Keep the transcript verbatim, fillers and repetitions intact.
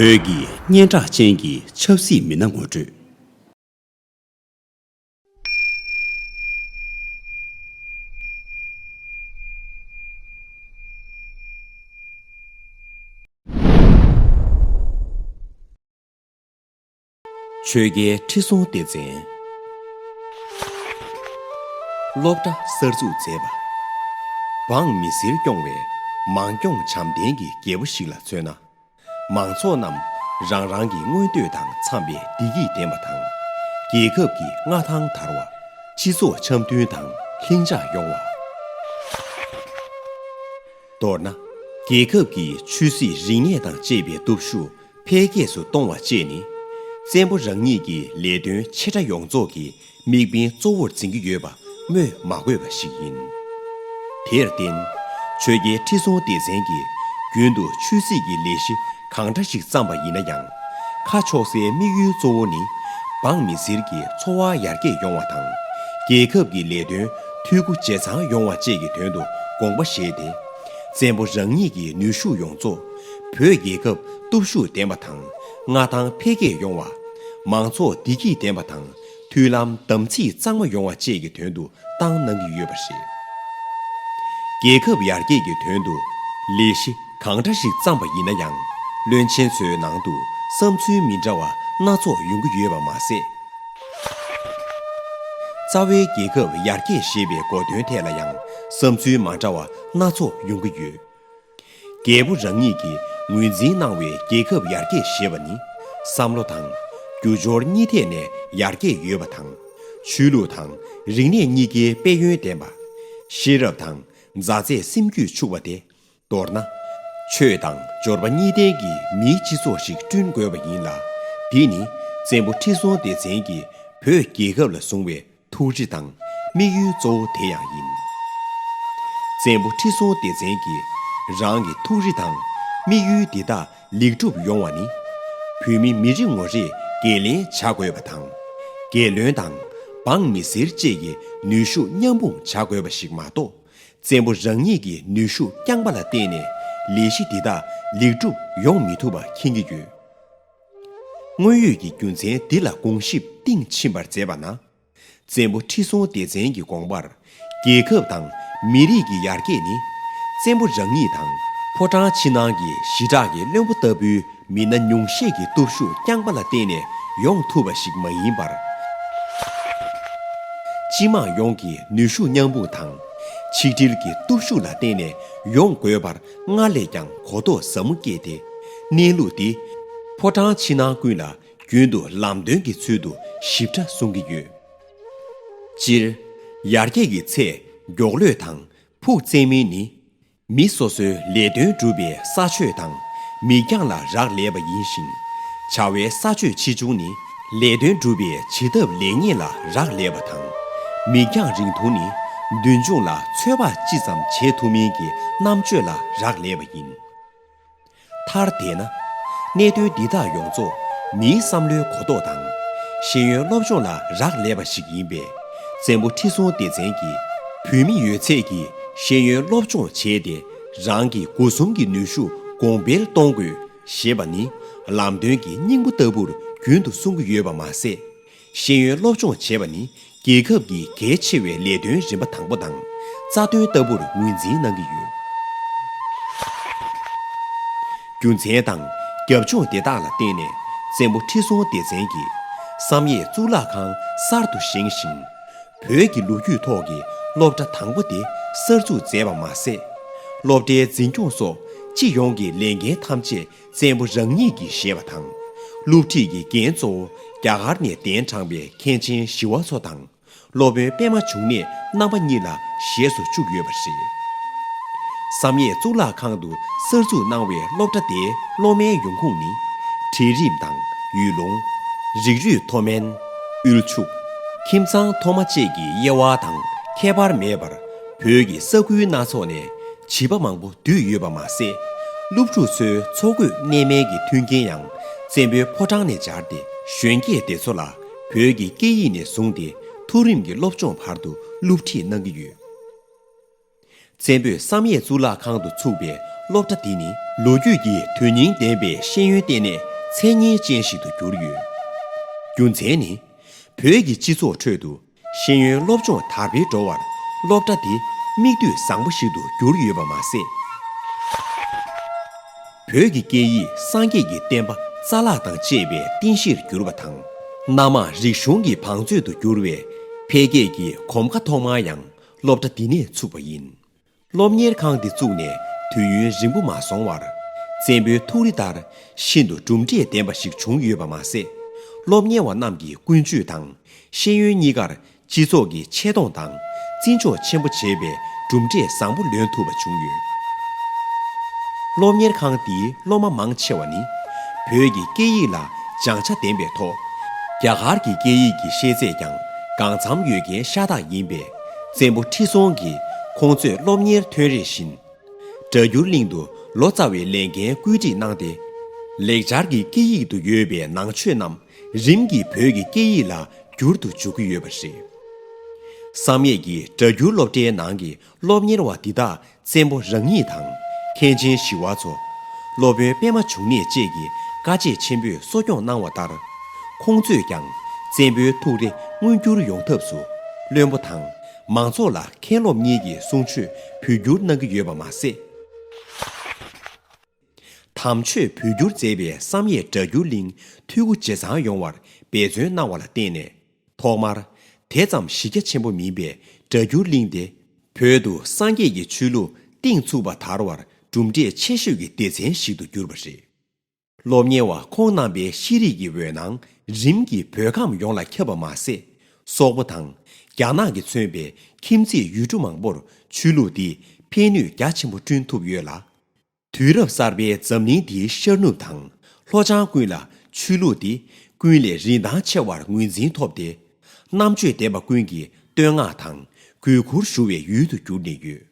བོད་ཀྱི་སྙན་གྲགས་ཅན་གྱི་ཆབ་སྲིད་མི་སྣ་ངོ་སྤྲོད། ཆོས་རྒྱལ་ཁྲི་སྲོང་ལྡེ་བཙན། སློབ་གྲྭ་གསར་འཛུགས་མཛད་པ། འབངས་མི་སེར་སྐྱོང་བའི་མང་སྐྱོང་བྱམས་ལྡན་གྱི་རྒྱལ་པོ་ཞིག་ལ་མཚོན་ན། མང་ཚོགས་རྣམས་རང་རང་གི་མངོན་འདོད་དང་འཚམས་པའི་བདེ་སྐྱིད་ལྡན་པ་དང་། རྒྱལ་ཁབ་ཀྱི་མངའ་ཐང་དར་བ། སྤྱི་ཚོགས་འཆམ་མཐུན་དང་ལྷིང་འཇགས་ཡོང་བ། མདོར་ན། རྒྱལ་ཁབ་ཀྱི་ཆོས་སྲིད་རིག་གནས་དང་བཅས་པའི་སྟོབས་ཤུགས་འཕེལ་རྒྱས་སུ་གཏོང་བ་བཅས་ནི། བཙན་པོ་རང་ཉིད་ཀྱི་ལས་དོན་ཆེ་ཕྲ་ཡོངས་རྫོགས་ཀྱི་དམིགས་འབེན་གཙོ་བོར་འཛིན་གྱི་ཡོད་པ་སྨོས་མ་དགོས་པ་ཞིག་ཡིན། དེར་བརྟེན། ཆོས་རྒྱལ་ཁྲི་སྲོང་ལྡེ་བཙན་གྱིས་རྒྱུན་དུ་ཆོས་སྲིད་ཀྱི་ལས་གཞི་གང་འདྲ་ཞིག་བརྩམས་པ་ཡིན་ན་ཡང་། ཁ་ཕྱོགས་སའི་དམིགས་ཡུལ་གཙོ་བོ་ནི། འབངས་མི་སེར་གྱི་འཚོ་བ་ཡར་རྒྱས་ཡོང་བ་དང་། རྒྱལ་ཁབ་ཀྱི་ལས་དོན་འཐུས་སྒོ་ཇེ་ཚང་ཡོང་བ་བཅས་ཀྱི་དོན་དུ་དགོངས་པ་བཞེས་ཏེ། བཙན་པོ་རང་ཉིད་ཀྱི་ནུས་ཤུགས་ཡོངས་རྫོགས་བོད་རྒྱལ་ཁབ་སྟོབས་ཤུགས་ལྡན་པ་དང་། མངའ་ཐང་འཕེལ་རྒྱས་ཡོང་བ། མང་ཚོགས་བདེ་སྐྱིད་ལྡན་པ་དང་། མཐུན་ལམ་དམ་ཚིག་གཙང་མ་ཡོང་བ་བཅས་ཀྱི་དོན་དུ་བཏང་གནང་གི་ཡོད་པ་རེད། རྒྱལ་ཁབ་ཡར་རྒྱས་ཀྱི་དོན་དུ་ལས་གཞི་གང་འདྲ་ཞིག་བརྩམས་པ་ཡིན་ན་ཡང་། བློན་ཆེན་ཚོའི་ནང་དུ་བསམ་ཚུལ་མི་འདྲ་བ་སྣ་ཚོགས་ཡོང་གི་ཡོད་པ་མ་ཟད། རྩ་བའི་རྒྱལ་ཁབ་ཡར་རྒྱས་ཞེས་པའི་འགོ་དོན་ཐད་ལ་ཡང་བསམ་ཚུལ་མ་འདྲ་བ་སྣ་ཚོགས་ཡོང་གི་ཡོད། རྒྱལ་པོ་རང་ཉིད་ཀྱིས་ངོས་འཛིན་གནང་བའི་རྒྱལ་ཁབ་ཡར་རྒྱས་ཞེས་པ་ནི། བསམ་བློ་དང་། རྒྱུ་སྦྱོར་གཉིས་ཐད་ནས་ཡར་རྒྱས་ཡོད་པ་དང་། ཆོས་ལུགས་དང་རིག་གནས་གཉིས་ཀའི་དཔལ་ཡོན་ལྡན་པ། ཤེས་རབ་དང་མཛའ་བརྩེས་སེམས་རྒྱུད་ཕྱུག་པ་སྟེ། མདོར་ན། ཆོས་དང་འབྱོར་པ་གཉིས་ལྡན་གྱི་མིའི་སྤྱི་ཚོགས་ཤིག་བསྐྲུན་དགོས་པ་ཡིན་ལ། འདི་ནི་བཙན་པོ་ཁྲི་སྲོང་ལྡེ་བཙན་གྱིས་བོད་རྒྱལ་ཁབ་ལ་བཟུང་བའི་ཐུགས་རེ་དང་དམིགས་ཡུལ་གཙོ་བོ་དེ་ཡང་ཡིན། བཙན་པོ་ཁྲི་སྲོང་ལྡེ་བཙན་གྱིས་རང་གི་ཐུགས་རེ་དང་དམིགས་ཡུལ་འདི་དག་ལེགས་འགྲུབ་ཡོང་བ་ནི། བོད་མི་མི་རེ་ངོ་རེས་འགན་ལེན་བྱ་དགོས་པ་དང་། རྒྱལ་བློན་དང་འབངས་མི་སེར་བཅས་ཀྱི་ནུས་ཤུགས་མཉམ་སྤུངས་བྱ་དགོས་པ་ཞིག་མ་གཏོགས། བཙན་པོ་རང་ཉིད་ཀྱི་ནུས་ཤུགས་རྐྱང་པ་ལ་བརྟེན་ནས་ལས་གཞི་འདི་དག་ལེགས་འགྲུབ་ཡོང་མི་ཐུབ་པ་མཁྱེན་གྱི་ཡོད། དངོས་ཡོད་ཀྱི་རྒྱུ་མཚན་འདི་ལ་དགོངས་ཞིབ་གཏིང་ཕྱིན་པར་མཛད་པ་ན། བཙན་པོ་ཁྲི་སྲོང་ལྡེ་བཙན་གྱི་དགོངས་པར། རྒྱལ་ཁབ་དང་མི་རིགས་ཀྱི་ཡར་རྒྱས་ནི། བཙན་པོ་རང་ཉིད་དང་ཕོ་བྲང་ཕྱི་ནང་གི་ཞི་དྲག་གི་བློན་པོ་ལྟ་བུའི་མི་སྣ་ཉུང་ཤས་ཀྱི་སྟོབས་ཤུགས་རྐྱང་པ་ལ་བརྟེན་ནས་ཡོང་ཐུབ་པ་ཞིག་མ་ཡིན་པར། སྤྱི་དམངས་ཡོངས་ཀྱི་ནུས་ཤུགས་མཉམ་སྤུངས་དང་། ཆིག་སྒྲིལ་གྱི་སྟོབས་ཤུགས་ལ་བརྟེན་ནས་ཡོང་དགོས་པར་སྔར་ལས་ཀྱང་གོ་རྟོགས་ཟབ་མོ་སྐྱེས་ཏེ། གནས་ལུགས་འདི་ཕོ་བྲང་ཕྱི་ནང་ཀུན་ལ་རྒྱུན་དུ་ལམ་སྟོན་གྱི་ཚུལ་དུ་ཞིབ་ཕྲ་གསུང་གི་ཡོད། སྤྱིར། ཡར་རྒྱས་ཀྱི་ཚད་མགྱོགས་ལོས་དང་ཕུགས་བཙན་མིན་ནི། མི་སོ་སོའི་ལས་དོན་སྒྲུབ་པའི་ས་ཆོས་དང་མིག་རྒྱང་ལ་རག་ལས་པ་ཡིན་ཞིང་། བྱ་བའི་ས་ཆོས་ཆེ་ཆུང་ནི་ལས་དོན་སྒྲུབ་པའི་བྱེད་ཐབས་ལེགས་ཉེས་ལ་རག་ལས་པ་དང་། མིག་རྒྱང་རིང་ཐུང་ནི་མདུན་ལྗོངས་ལ་ཚོད་དཔག་ཅི་ཙམ་བྱེད་ཐུབ་མིན་གྱི་རྣམ་དཔྱོད་ལ་རག་ལས་པ་ཡིན། མཐར་དེད་ན། གནད་དོན་འདི་དག་ཡོངས་རྫོགས་མིའི་བསམ་བློའི་གོ་རྟོགས་དང་། ཤེས་ཡོན་སློབ་སྦྱོང་ལ་རག་ལས་པ་ཞིག་ཡིན་པས། བཙན་པོ་ཁྲི་སྲོང་ལྡེ་བཙན་གྱིས་བོད་མི་ཡོད་ཚད་ཀྱིས་ཤེས་ཡོན་སློབ་སྦྱོང་བྱས་ཏེ། རང་གི་སྒོ་གསུམ་གྱི་ནུས་ཤུགས་གོང་འཕེལ་གཏོང་དགོས་ཞེས་པ་ནི། ལམ་སྟོན་གྱི་སྙིང་པོ་ལྟ་བུར་རྒྱུན་དུ་གསུང་གི་ཡོད་པ་མ་ཟད། ཤེས་ཡོན་སློབ་སྦྱོང་བྱེད་པ་ནི་རྒྱལ་ཁབ་ཀྱི་གལ་ཆེ་བའི་ལས་དོན་རིམ་པ་དང་པོ་དང་རྩ་དོན་ལྟ་བུར་ངོས་འཛིན་གནང་གི་ཡོད། རྒྱུ་མཚན་དང་རྒྱབ་ལྗོངས་དེ་དག་ལ་བརྟེན་ནས་བཙན་པོ་ཁྲི་སྲོང་ལྡེ་བཙན་གྱིས་བསམ་ཡས་གཙུག་ལག་ཁང་གསར་དུ་བཞེངས་ཤིང་། བོད་ཀྱི་ལོ་རྒྱུས་ཐོག་གི་སློབ་གྲྭ་དང་པོ་དེ་གསར་འཛུགས་མཛད་པ་མ་ཟད། སློབ་གྲྭའི་འཛིན་སྐྱོང་སོགས་སྤྱི་ཡོངས་ཀྱི་ལས་འགན་ཐམས་ཅད་བཙན་པོ་རང་ཉིད་ཀྱིས་བཞེས་པ་དང་། སློབ་ཁྲིད་ཀྱི་འགན་གཙོ་བོ་རྒྱ་གར་ནས་གདན་དྲངས་པའི་མཁན་ཆེན་ཞི་བ་འཚོ་དང་། སློབ་དཔོན་པད་མ་འབྱུང་གནས་རྣམ་པ་གཉིས་ལ་བཞེས་སུ་བཅུག་ཡོད་པ་རེད། བསམ་ཡས་གཙུག་ལག་ཁང་དུ་གསར་འཛུགས་གནང་བའི་སློབ་གྲྭ་དེའི་སློབ་མའི་ཡོང་ཁུངས་ནི། གྲལ་རིམ་དང་ཡུལ་ལུང་། རིགས་རུས་མཐོ་དམན། དབུལ་ཕྱུག། ཁྱིམ་ཚང་མཐོ་དམའ་བཅས་ཀྱི་དབྱེ་བ་དང་ཁྱད་པར་མེད་པར། བོད་ཀྱི་ས་ཁུལ་སྣ་ཚོགས་ནས་བྱིས་པ་མང་པོ་འདུས་ཡོད་པ་མ་ཟད། སློབ་ཕྲུག་ཚོའི་འཚོ་གོས་གནས་མལ་གྱི་མཐུན་རྐྱེན་ཡང་བཙན་པོའི་ཕོ་བྲང་ནས་སྦྱར་ཏེ། གཞོན་སྐྱེས་དེ་ཚོ་ལ་བོད་ཀྱི་སྐད་ཡིག་ནས་བཟུང་སྟེ་མཐོ་རིམ་གྱི་སློབ་སྦྱོང་བར་དུ་སློབ་ཁྲིད་གནང་གི་ཡོད། བཙན་པོས་བསམ་ཡས་གཙུག་ལག་ཁང་དུ་ཚུགས་པའི་ སློབ་གྲྭ་འདི་ནི་ལོ་རྒྱུས་ཀྱི་དོན་སྙིང་ལྡན་པའི་ཤེས་ཡོན་ལྟེ་གནས་མཚན་སྙན་ཅན་ཞིག་ཏུ་གྱུར་ཡོད། རྒྱུ་མཚན་ནི། བོད་ཀྱི་སྤྱི་ཚོགས་ཁྲོད་དུ་ཤེས་ཡོན་སློབ་སྦྱོང་དར་སྤེལ་འགྲོ་བར་སློབ་གྲྭ་འདི་མིག་ལྟོས་བཟང་པོ་ཞིག་ཏུ་གྱུར་ཡོད་པ་མ་ཟད། བོད་ཀྱི་སྐད་ཡིག་སངས་རྒྱས་ཀྱི་བསྟན་པ་རྩ་བརླག་དང་བཅས་པའི་རྟེན་གཞིར་གྱུར་པ་དང་། སྣ་མང་རིག་གཞུང་གི་བང་མཛོད་དུ་གྱུར་བའི་འཕེལ་རྒྱས་ཀྱི་གོམ་ཁ་ཐོག་མར་ཡང་སློབ་གྲྭ་འདི་ནས་ཚུགས་པ་ཡིན། སློབ་གཉེར་ཁང་འདི་བཙུགས་ནས་དུས་ཡུན་རིང་པོ་མ་སོང་བར། བཙན་པོའི་ཐུགས་རེ་ལྟར་ཤིན་ཏུ་གྲུབ་འབྲས་ལྡན་པ་ཞིག་བྱུང་ཡོད་པ་མ་ཟད། སློབ་གཉེར་བ་རྣམས་ཀྱི་ཀུན་སྤྱོད་དང་ཤེས་ཡོན་གཉིས་ཀར་སྤྱི་ཚོགས་ཀྱི་ཆེ་མཐོང་དང་བརྩི་འཇོག་ཆེན་པོ་བྱེད་པའི་གྲུབ་འབྲས་བཟང་པོ་ལོན་ཐུབ་པ་བྱུང་ཡོད། སློབ་གཉེར་ཁང་འདིའི་སློབ་མ་མང་ཆེ་བ་ནི་བོད་ཀྱི་སྐད་ཡིག་ལ་སྦྱང་ཆ་ལྡན་པའི་ཐོག་རྒྱ་གར་གྱི་སྐད་ཡིག་གི་ཤེས་ཚད་ཀྱང་གང་འཚམ་ཡོད་མཁན་ཤ་སྟག་ཡིན་པས། བཙན་པོ་ཁྲི་སྲོང་གིས་ཁོང་ཚོས་སློབ་གཉེར་ཐོན་རེས་བཞིན། སྒྲ་སྒྱུར་གླིང་དུ་ལོ་ཙཱ་བའི་ལས་འགན་བཀོད་སྒྲིག་གནང་སྟེ། ལེགས་སྦྱར་གྱི་སྐད་ཡིག་ཏུ་ཡོད་པའི་ནང་ཆོས་རྣམས་རིམ་གྱིས་བོད་ཀྱི་སྐད་ཡིག་ལ་བསྒྱུར་དུ་འཇུག་གི་ཡོད་པ་རེད། བསམ་ཡས་ཀྱི་སྒྲ་སྒྱུར་སློབ་གྲྭའི་ནང་གི་སློབ་གཉེར་བ་འདི་དག་བཙན་པོ་རང་ཉིད་དང་། མཁན་ཆེན་ཞི་བ་འཚོ། སློབ་དཔོན་པད་མ་འབྱུང་གནས་བཅས་ཀྱི་བཀའ་བཅད་ཆེན་པོས་གསོ་སྐྱོང་གནང་བ་ལྟར། ཁོང་ཚོས་ཀྱང་བཙན་པོའི་ཐུགས་རེ་མངོན་འགྱུར་ཡོང་ཐབས་སུ། བློན་པོ་དང་མང་ཚོགས་ལ་མཁན་སློབ་གཉིས་ཀྱི་གསུང་ཆོས་བོད་བསྒྱུར་གནང་གི་ཡོད་པ་མ་ཟད། དམ་ཆོས་བོད་བསྒྱུར་མཛད་པའི་བསམ་ཡས་སྒྲ་སྒྱུར་གླིང་འཐུས་སྒོ་ཇེ་ཚང་ཡོང་བར་འབད་བརྩོན་གནང་བ་ལ་བརྟེན་ནས། ཐོག་མར་དེ་ཙམ་གཞི་རྒྱ་ཆེན་པོ་མིན་པའི་སྒྲ་སྒྱུར་གླིང་དེ། བོད་དུ་སངས་རྒྱས་ཀྱི་ཆོས་ལུགས་གཏིང་ཚུགས་པ་དར་བར་གྲུབ་འབྲས་ཆེ་ཤོས་ཀྱི་སྡེ་ཚན་ཞིག་ཏུ་གྱུར་པ་རེད། སློབ་གཉེར་བ་ཁོང་རྣམ་པའི་ཤེས་རིག་གི་འོད་སྣང་རིམ་གྱིས་བོད་ཁམས་ཡོངས་ལ་ཁྱབ་པ་མ་ཟད། སོག་པོ་དང་རྒྱ་ནག་གིས་མཚོན་པའི་ཁྱིམ་མཚེས་ཡུལ་གྲུ་མང་པོར་ཆོས་ལུགས་འདིས་ཕན་ནུས་རྒྱ་ཆེན་པོ་བསྐྲུན་ཐུབ་ཡོད་ལ། དུས་རབས་གསར་པའི་འཛམ་གླིང་འདིའི་ཤར་ནུབ་དང་ལྷོ་བྱང་ཀུན་ལ་ཆོས་ལུགས་འདི་ཀུན་ལས་རིན་ཐང་ཆེ་བར་ངོས་འཛིན་ཐོབ་སྟེ། རྣམ་དཔྱོད་ལྡན་པ་ཀུན་གྱིས་བསྟོད་བསྔགས་དང་གུས་བཀུར་ཞུ་བའི་ཡུལ་དུ་གྱུར་ནས་ཡོད།